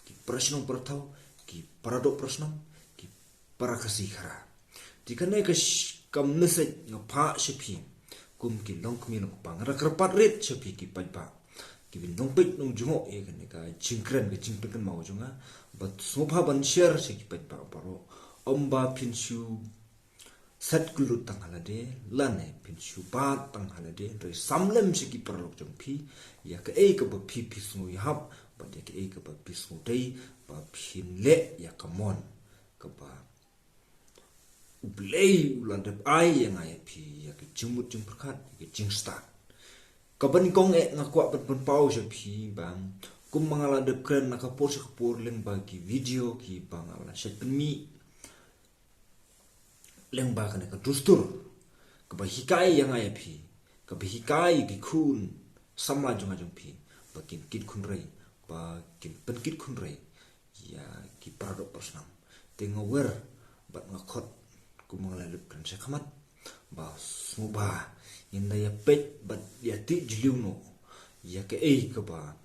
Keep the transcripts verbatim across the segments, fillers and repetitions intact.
ki para shnong para thaw, ki para doh para snam, ki para Khasi Khara. Te kane ka sh-, ka message nga phah sha phi kum ki longkmie longkpa. Nga da kyrpad rit sha phi ki paidbah, ki bin nongpeit nongjngoh ïa kane ka jingkren, ka jingpynkynmaw jong nga, bad sngewbha ban share sha ki paidbah baroh. Ym ba phin shu set kyllut tang ha lade, lane phin shu bat tang ha lade, hynrei sam lem sha ki paralok jong phi ïa kaei kaba phi phi sngewïahap bad ïa kaei kaba phi sngewdei ba phin leh ïa ka mon kaba U Blei u la dep ai ïa nga ïa phi, ïa ka jingmut jingpyrkhat, ïa ka jingstad. Kaba nyngkong eh nga kwah ban pynpaw sha phi ba kumba nga la dep kren na ka por sha ka por lyngba ki video kiba nga la shait pynmih lyngba kane ka dustur kaba hikai ïa nga ïa phi, kaba hikai ïa ki khun samla jong nga jong phi ba kin kit khun rei, ba kin pynkit khun rei ïa ki para doh para snam. Te nga wer bad nga khot kumba nga la leit kren sha khmat ba sngewbha ngin da ïa peit bad ïa tih jylliew noh ïa kaei kaba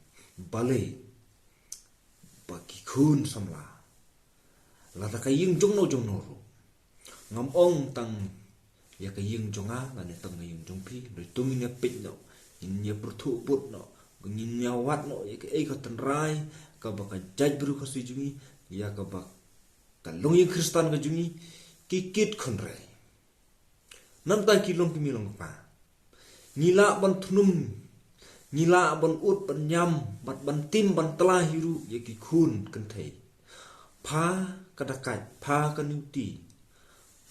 balei ba ki khun samla, lada ka ïing jong no jong no ruh, ngam ong tang ïa ka ïing jong nga lane tang ka ïing jong phi, hynrei to ngin ïa peit noh, ngin ïa pyrthuh bud noh, ngin ïa wad noh ïa kaei ka tynrai kaba ka jaitbynriew Khasi jong ngi, ïa kaba ka longïing Khristan ka jong ngi, ki kit khun rei. Namar ta ki longkmie longkpa, ngi lah ban thnum, ngi lah ban ud ban ñiam bad ban tim ban tla hi ruh ïa ki khun kynthei. Pha ka dakait, pha ka niuti,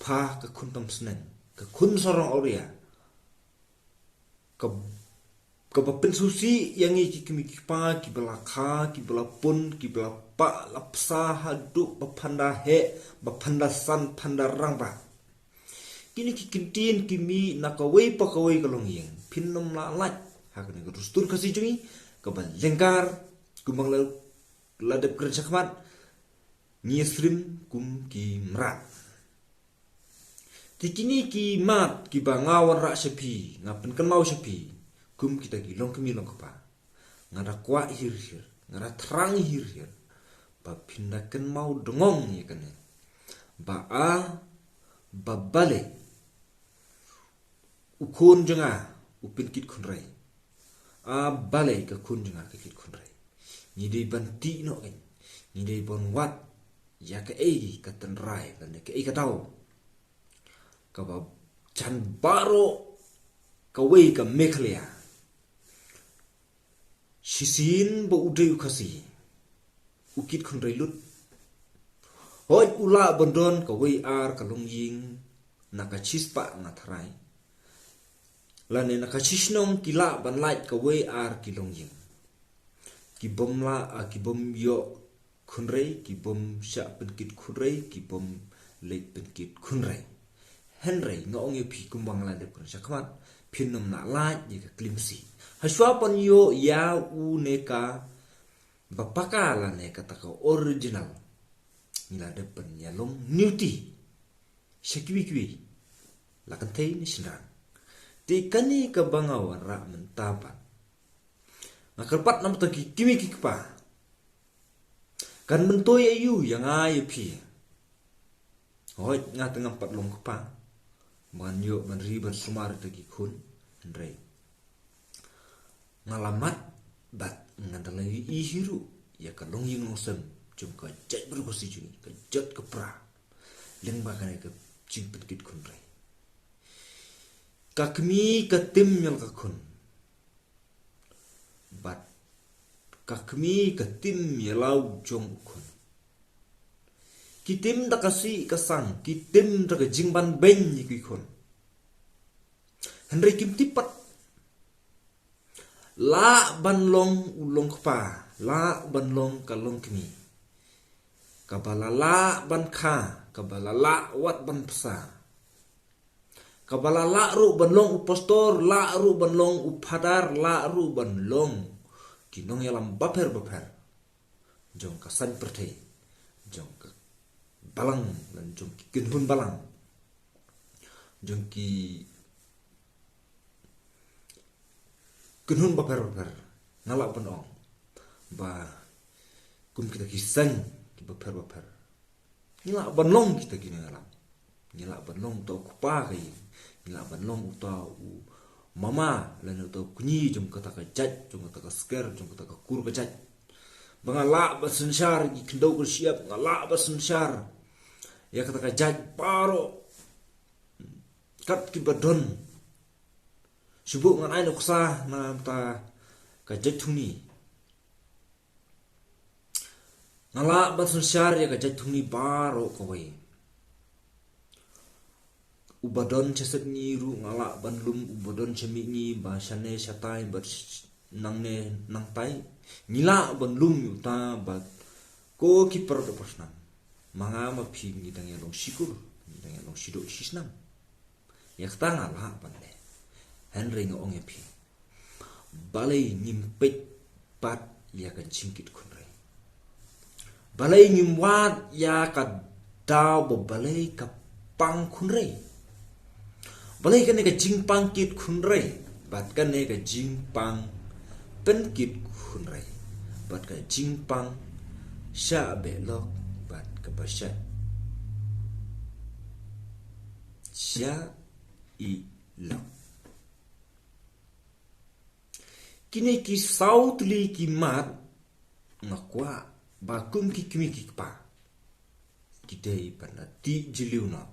pha ka khun tam sneng, ka khun sarong awria, ka, kaba pynsngewsih ïa ngi ki kmie ki kpa kiba la kha, kiba la pun, kiba la pah la psa haduh ba phan da heh, ba phan da san, phan da rangbah. Kine ki kyntien ki mih na kawei pa kawei ka longïing. Phin nym lah lait ha kane ka dustur Khasi jong ngi kaba lyngkar, kumba nga la, la dep kren sha khmat, ngi ïa srim kum ki mrad. Te kine ki mat kiba nga wanrah sha phi, nga pynkynmaw sha phi kum kita ki longkmie longkpa, nga da kwah hir hir, nga da thrang hir hir ba phin da kynmaw dngong ïa kane, ba a, ba balei u khun jong nga u pynkit khun rei, a balei ka khun jong nga ka kit khun rei. Ngi dei ban tih noh kein, ngi dei ban wad ïa kaei ka tynrai lane kaei ka daw kaba jan baroh kawei ka Meghalaya. Shisien ba u dei u Khasi u kit khun rei lut, hooid u lah ban don kawei ar ka longïing na ka shispah nga tharai, lane na ka shishnong ki lah ban lait kawei ar ki longïing. Ki bym lah, a, ki bym ïoh khun rei, ki bym shah pynkit khun rei, ki bym leit pynkit khun rei. Hynrei nga ong ïa phi kumba nga la dep kren sha khmat, phin nym lah lait ïa ka klim si. Hashwa ban ïoh ïa une ka ba paka lane kata ka original, ngi la dep ban ïalong niuti sha kiwei kiwei, la kynthei ne shynrang. Te kane kaba nga wanrah mynta pat, nga kyrpad namar ta ki kmie ki kpa, kan myntoi aïu ïa nga ïa phi? Hooid, nga te ngam pat long kpa ban ïoh ban ri ban sumar ïa ki khun, hynrei nga la mad bad nga da la ïohi hi ruh ïa ka longïing longsem jong ka jaitbynriew Khasi jong ngi, ka jot ka pra, lyngba kane ka jingpynkit khun rei. Ka kmie ka tim ïa la ka khun, bad ka kmie ka tim ïa la u jong u khun. Ki tim da ka sih ka sang, ki tim da ka jingban beiñ ïa ki khun. Hynrei kim tip pat, lah ban long u longkpa, lah ban long ka longkmie, kaba la lah ban kha, kaba la lah wad ban psa, kaba la lah ruh ban long u pastor, lah ruh ban long u phadar, lah ruh ban long ki nongïalam bapher bapher jong ka saiñ pyrthei, jong ka balang, jong ki kynhun balang, jong ki kynhun bapher bapher. Nga lah ban ong ba kum kita ki seng kiba pher ba pher. Ngi lah ban long kita ki nongïalam. Ngi lah ban long uta u kpa ka ïing. Ngi lah ban long uta u mama lane uta u kñi jong kata ka jait, jong kata ka sker, jong kata ka kur ka jait. Ba nga lah ban synshar ïa ki khyndew ka shyiap, nga lah ban synshar ïa kata ka jait baroh. Kat kiba don. Shu buh ngan ai nuksa na kata ka jait thungni. Nga lah ban synshar ïa ka jait thungni baroh kawei. Uba don sha sepngi ruh nga lah ban lum, uba don sha mihngi ba shane shatai ba sh-, nangne nangtai. Ngi lah ban lum ïa uta bad ko ki paralok parasnam. Ma nga ma phi ngi dang ïalong shikur, ngi dang ïalong shiduh shisnam. Ïa kata nga lah ban leh. Hynrei nga ong ïa phi. Balei ngim peit pat ïa ka jingkit khynrei? Balei ngim wad ïa ka daw ba balei ka pang khynrei? Balei kane ka jingpang kit khynrei bad kane ka jingpang pynkit khynrei bad ka jingpang shah behlok bad kaba shah shah i lok. Kine ki saw tylli ki mat nga kwah ba kum ki kmie ki kpa ki dei ban da tih jylliew noh.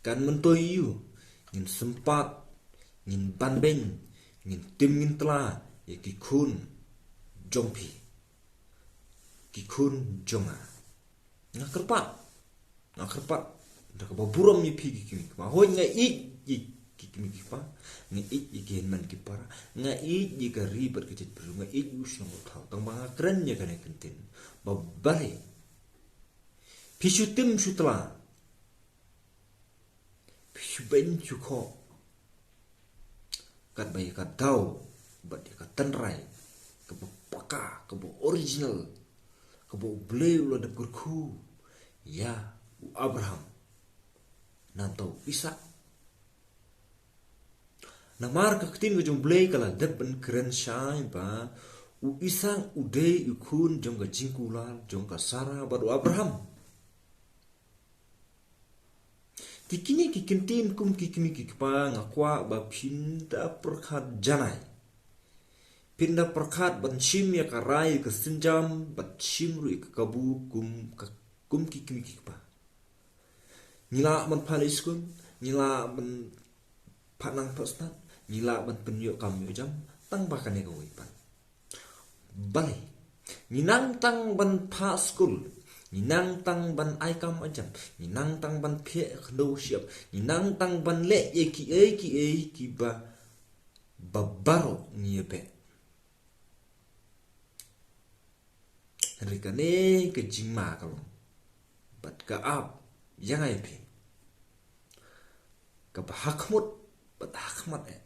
Kan myntoi ïa u ngin sympat, ngin banbeiñ, ngin tim ngin tla ïa ki khun jong phi, ki khun jong nga. Nga kyrpad. Nga kyrpad da kaba burom ïa phi ki kmie ki kpa. Hooid nga ïeit ïa ki kmie ki kpa, nga ïeit ïa ki hynmen ki para, nga ïeit ïa ka ri bad ka jaitbynriew, nga ïeit ïa u shnong u thaw. Tang ba nga kren ïa kane ka ktien ba balei phi shu tim shu tla, phi shu beiñ shu khoh katba ïa ka daw bad ïa ka tynrai kaba paka, kaba original, kaba U Blei u la dep kyrkhu ïa u Abraham na bynta u Isaak. Namar ka ktien ka jong U Blei ka la dep ban kren shai ba u Isaak u dei u khun jong ka jingkular jong ka Sara bad u Abraham. Ki kine ki ktien kum ki kmie ki kpa nga kwah ba phin da pyrkhat janai. Phin da pyrkhat ban shim ïa ka rai ka sienjam bad shim ruh ïa ka kabu kum ka, kum ki kmie ki kpa. Ngi lah ban phah leit skul, ngi lah ban phah nang phah stad, ngi lah ban pynïoh kam ïoh jam, tang ba kane kawei pat. Balei? Ngi nang tang ban phah skul, ngi nang tang ban ai kam ai jam, ngi nang tang ban phiah khyndew shyiap, ngi nang tang ban leh ïa kiei kiei kiba baroh ngi ïa beh. Hynrei kane ka jingma ka long bad ka ap ïa nga ïa phi kaba hakhmut bad hakhmat eh.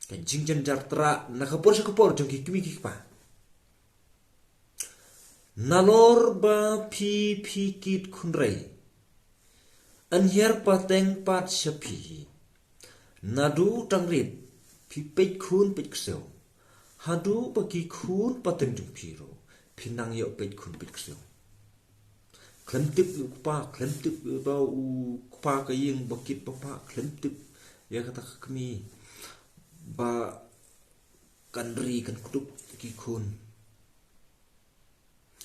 Ka jingjynjar trah na ka por sha ka por jong ki kmie ki kpa. Nalor ba phi phi kit khun rei, yn hiar pateng pat sha phi. Naduh tang rit phi peit khun peit ksiew. Haduh ba ki khun pateng jong phi ruh phi nang ïoh peit khun peit ksiew. Khlem tip u kpa, khlem tip ba u kpa ka ïing ba kit ba pah, khlem tip ïa kata ka kmie ba kan ri kan kdup ki khun.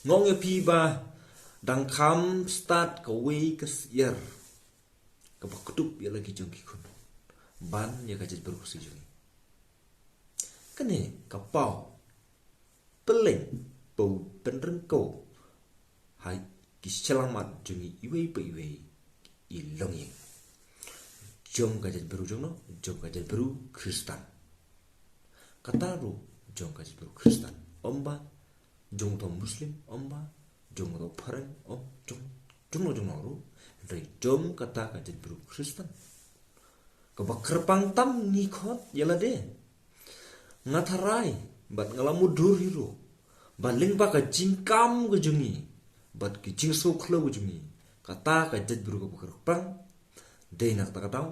Nga ong ïa phi ba dang kham stad kawei ka syiar kaba kdup ïa la ki jong ki khun ban ïa ka jaitbynriew Khasi jong ngi. Kane ka paw pylleng paw pynryngkew ha ki shyllangmat jong ngi iwei pa iwei i longïing jong ka jaitbynriew jong no, jong ka jaitbynriew Khristan. Kata ruh jong ka jaitbynriew Khristan, ym ba jong uto Muslim, ym ba jong uto phareng, ym jong, jong no jong no ruh, hynrei jong kata ka jaitbynriew Khristan. Kaba kyrpang tam ngi khot ïa lade. Nga tharai bad nga la mutdur hi ruh ba lyngba ka jingkam ka jong ngi bad ki jingsngewkhlew ka jong ngi, kata ka jaitbynriew kaba kyrpang dei na kata ka daw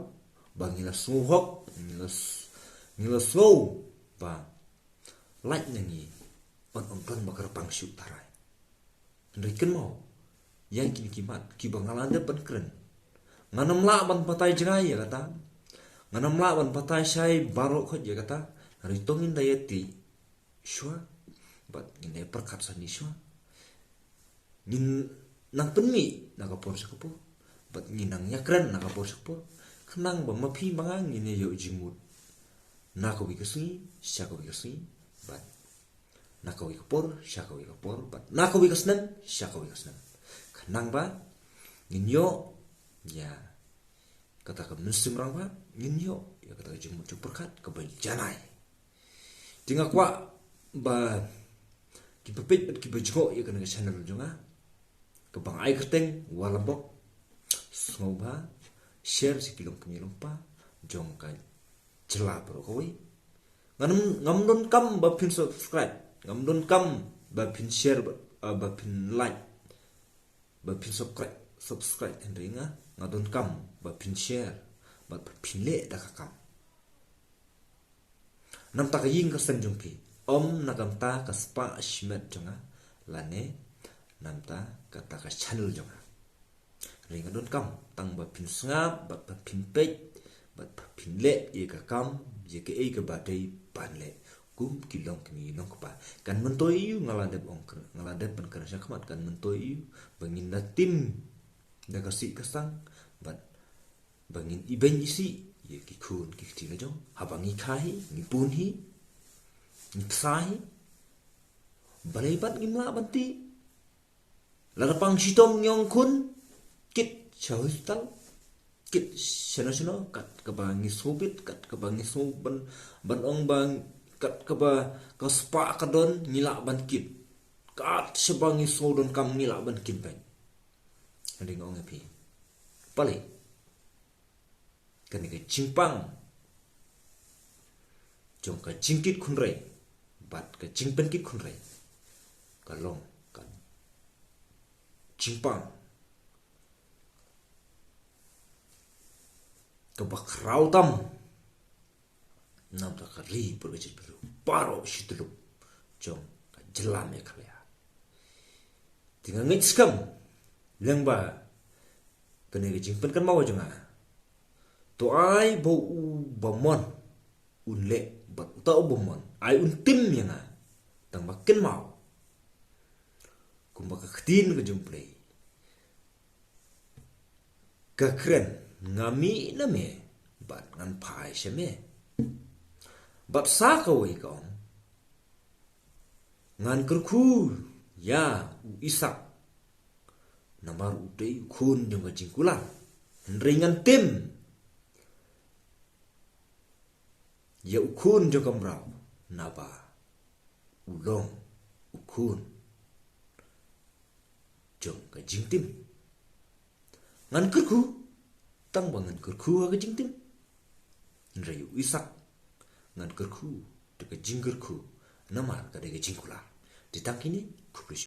ba ngi la sngew hok, ngi la s-, ngi la sngew ba lait na ngi Ban ong kren ba ka rapang shuh tharai. Hynrei kynmaw, ïa kine ki mat kiba nga la dep ban kren, ngan ym lah ban batai jngai ïa kata. Ngan ym lah ban batai shai baroh khoit ïa kata. Hynrei to ngin da ïa ti shuwa bad ngin da ïa pyrkhat sani shuwa. Ngin nang pynmih na ka por sha ka por bad ngin nang ïakren na ka por sha ka por, khnang ba ma phi ma nga ngin ïa ïoh jingmut na kawei ka sngi sha kawei ka sngi, bad na kawei ka por sha kawei ka por, bad na kawei ka snem sha kawei ka snem, khnang ba ngin ïoh ïa kata ka mynsiem rangbah, ngin ïoh ïa kata ka jingmut jingpyrkhat kaba janai. Te nga kwah ba kiba peit bad kiba jngoh ïa kane ka channel jong nga, kaba nga ai kyrteng Walambok, sngewbha share sha ki longkmie longkpa jong ka jylla baroh kawei. Ngam, ngam donkam ba phin subscribe, ngam donkam ba phin share, ba, ah, ba phin like, ba phin subscribe, subscribe, hynrei nga, nga donkam ba phin share bad ba phin leh da ka kam. Namta ka ïing ka sem jong phi, ym na ka bynta ka spah shimet jong nga, lane namta kata ka channel jong nga. Hynrei nga donkam tang ba phin sngap bad ba phin peit bad ba phin leh ïa ka kam, ïa kaei kaba dei ban leh kum ki longkmie longkpa. Kan myntoi ïa u, nga la dep ong kren, nga la dep ban kren sha khmat, kan myntoi ïa u ba ngin da tim da ka sih ka sang bad ba ngin ibeiñ isih ïa ki khun ki kti la jong. Haba ngi kha hi, ngi pun hi, ngi psa hi, balei pat ngim lah ban tih? Lada pang shitom ngi ong khun, kit sha hospital, kit shano shano, kat kaba ngi sngew bit, kat kaba ngi sngew ban, ban ong ba, kat kaba ka spah ka don, ngi lah ban kit. Kat shaba ngi sngew donkam, ngi lah ban kit beit. Hynrei nga ong ïa phi, balei? Kane ka jingpang jong ka jingkit khunrei bad ka jingpynkit khunrei ka long ka jingpang kaba khraw tam namar ka ri bad ka jaitbynriew baroh shi tylli jong ka jylla Meghalaya. Te nga ngeit skhem lem ba kane ka jingpynkynmaw jong nga, to ai ba u ba mon un leh bad uta u ba mon ai un tim ïa nga, tang ba kynmaw kumba ka ktien ka jong U Blei ka kren, nga mih na me bad ngan phai sha me. Bad sa kawei ka ong, ngan kyrkhu ïa u Isak namar u dei u khun jong ka jingkular, hynrei ngan tim ïa u khun jong ka mraw naba u long u khun jong ka jingtim. Ngan kyrkhu tang ba ngan kyrkhu ha ka jingtim, hynrei u Isak ngan kyrkhu da ka jingkyrkhu namar ka dei ka jingkular. Te tang kine, khublei.